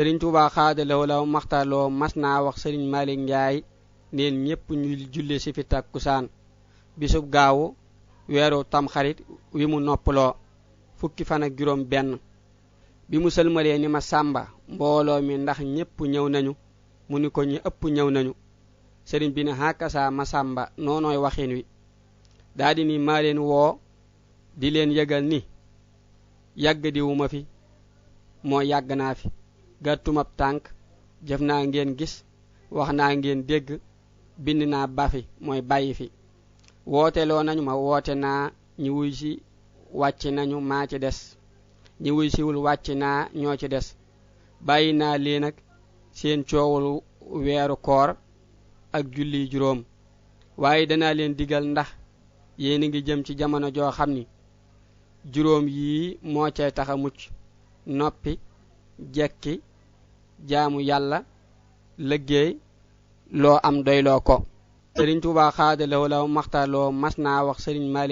Serigne Touba xaadalaw law maxtaloo mas naa wax Serigne Malick Ndiaye neen ñépp ñu julle ci fi takkusaan bisub gaawu weeru tamxarit wi mu noppaloo fukki fan ak juróom benn bi mu sëlmalee ni ma sàmba mbooloo mi ndax ñépp ñëw nañu mu ni ko ñi ëpp ñëw nañu Serigne bi ne hakasa ma sàmba noonooy waxin wi daldi ni maa leen woo di leen yëgal ni yàgg diwuma fi moo yàgg naa fi gàttumab tànk jëf naa ngeen gis wax naa ngeen dégg bind naa bafi mooy bàyyi fi wooteloo nañu ma woote naa ñi wuy si wàcc nañu maa ci des ñi wuy siwul wàcc naa ñoo ci des bàyyi naa leen ak seen coowul weeru koor ak julli juróom waaye danaa leen digal ndax yéen ngi jëm ci jamono joo xam ni juróom yii moo cay taxa mucc noppi jekki jaamu yàlla liggéey loo am doyloo ko Serigne Touba xaadalaw law maxtaloo mas naa wax Serigne Malick